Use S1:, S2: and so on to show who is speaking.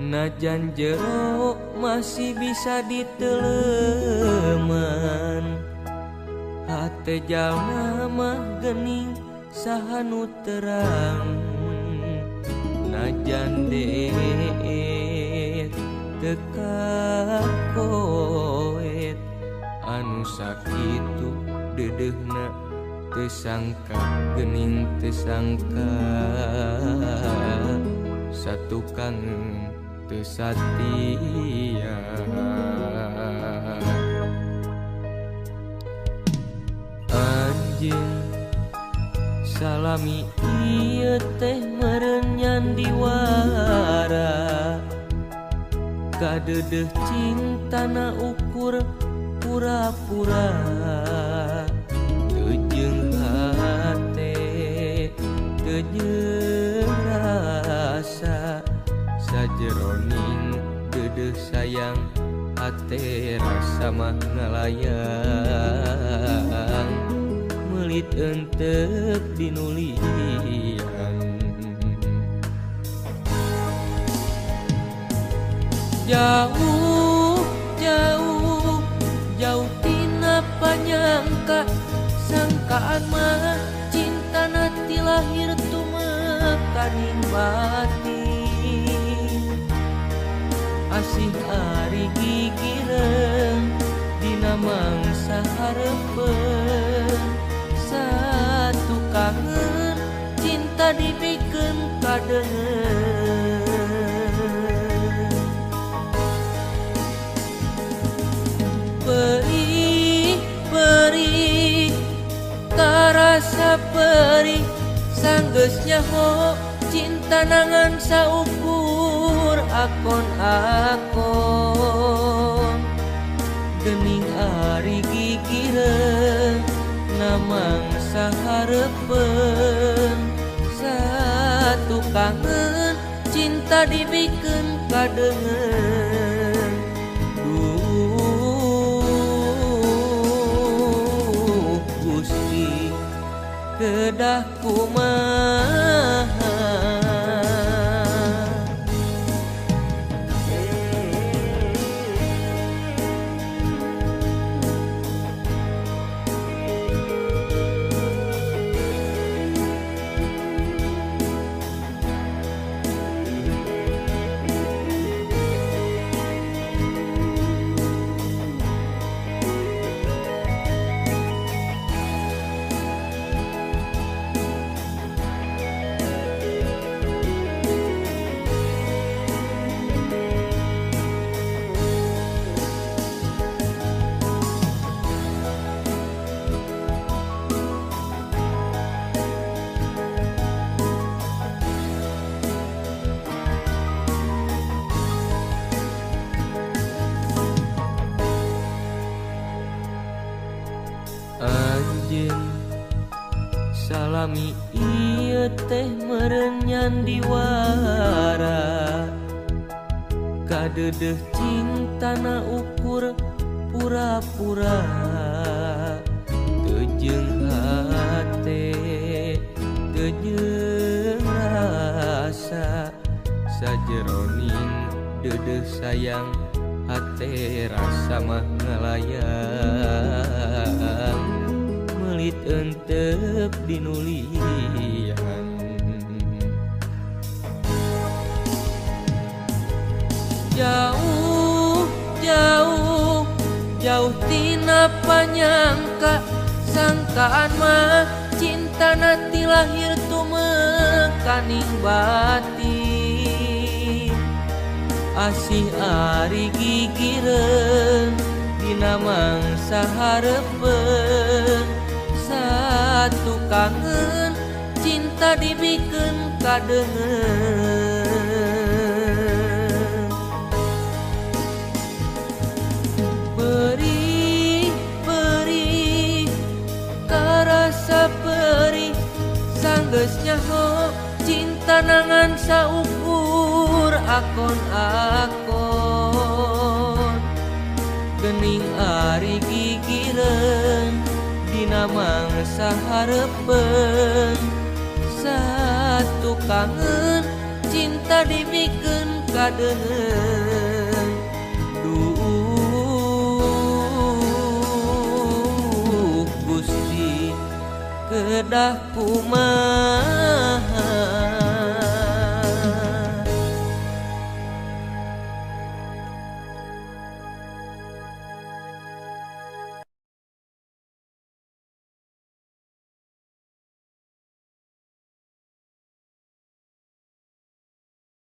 S1: Najan jero masih bisa diteleman, hate jalma mah gening saha nu terang. Najan deet teu kakoet, anu sakitu deudeuhna teu sangka gening teu sangka. Satu kangen teu satia. Anjeun salami ieu teh meureun nyandiwara, kadeudeuh cintana ukur pura-pura. Teu jeung hate teu jeung rasa, sajeroning deudeuh sayang hate rasa mah ngalayang. Meulit entep dinulian. Jauh jauh jauh tina panyangka, sangkaan mah cintana ti lahir tumekaning batin. Asih ari gigireun dina mangsa hareupeun, satu kangen cinta dibikeun kadeungeun. Perih perih tarasa perih, sanggeus nyaho cinta nangan saukur akon-akon. Gening ari gigireun na mangsa hareupeun, satu kangen cinta dibikeun kadeungeun. Duh Gusti kedah kumaha. Anjeun salami ieu teh meureun nyandiwara, kadeudeuh cintana ukur pura-pura. Teu jeung hate teu jeung rasa, sajeroning deudeuh sayang hate rasa mah ngalayang. Meulit entep dinulian. Jauh jauh jauh tina panyangka, sangkaan mah cintana ti lahir tumekaning batin. Asih ari gigireun dina mangsa hareupeun, satu kangen cinta dibikeun kadeungeun. Perih perih karasa perih sanggeus nyaho cinta nangan saukur akon-akon. Gening ari gigireun dina mangsa hareupeun, satu kangen cinta dibikeun kadeungeun. Duh Gusti kedah kumaha.